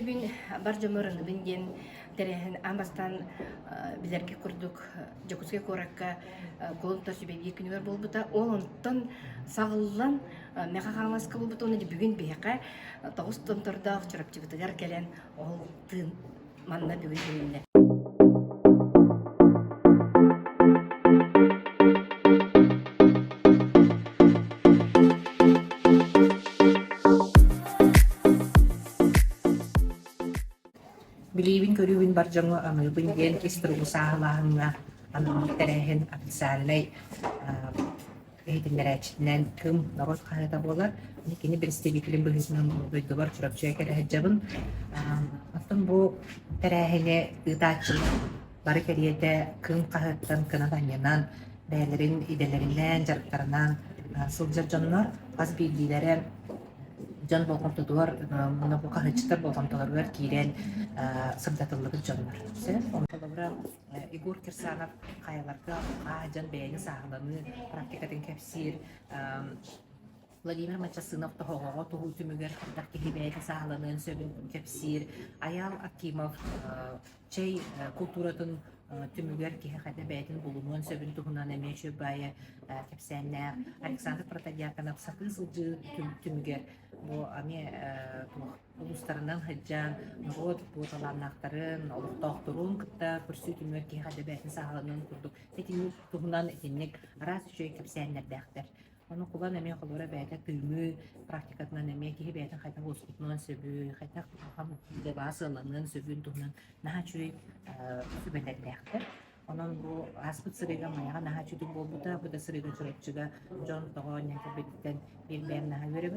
Билиибин-көрүүбүн бар дьоммор аныыбын диэн тэрээһин аан бастаан билэргэ курдук Дьокуускай куоракка кулун тутар сүбэ биир күнүгэр буолбута. Ол онтон саҕыллан Мэхэ Хаҥаласка буолбута уонна бүгүн биһиэхэ тоҕус томтордоох Чурапчыбытыгар кэлэн ол тыын манна бүгүн төнүннэ. Билиибин-көрүүбүн бар дьоҥҥо аныыбын диэн ис туругу сааһылааһыҥҥа анаммыт тэрээһин официальнай иһитиннэрээччитинэн Кыым норуот хаһыата буолар. Кини представителин быһыытынан дойдубар Чурапчыга кэлэ сылдьабын. Оттон бу тэрээһини ыытааччылар бары кэриэтэ Кыым хаһыаттан кынат анньынан, бэйэлэрин идэлэринэн, дьарыктарынан сылдьар дьоннор хас биирдиилэрэ дьон болҕомтотугар уонна бу хаһыатчыттар болҕомтолоругар киирэн сырдатыллыбыт дьоннор. Холобура, Егор Кирсанов хайаларга аа дьон бэйэни сааһыланыы практикатын кэпсиир Владимир Мачасынов тоһоҕоҕо туһуу түмүгэр хайдах киһи бэйэтэ сааһыланыан сөбүн кэпсиир Айаал Акимов чэй култууратын түмүгэр киһи хайда бэйэтин булунуон сөбүн туһунан эмиэ үчүгэй баайы кэпсээннээх Александр Протодьяконов сатыы сылдьыы түмүгэр бу эмиэ туох улуустарынан сылдьан норуот бу талааннаахтарын, олохтоохторун кытта көрсүү түмүгэр киһи хайда бэйэтин сааһыланыан курдук итинник туһунан итинник араас үчүгэй кэпсээннэрдээхтэр. Ону кулан эмиэ холобура бэйэтэ тыыныы практикатынан эмиэ киһи бэйэтин хайдах уоскутунуон сөбүй, хайдах улахан дьабаа сыалланыан сөбүн туһунан наһаа үчүгэй сүбэлэрдээхтэр. Онон бу ааспыт сырыыга Майаҕа наһаа үчүгэй буолбута, бу да сырыыга Чурапчыга дьон тоҕо анньан кэлбититтэн биир бэйэм наһаа үөрэбин.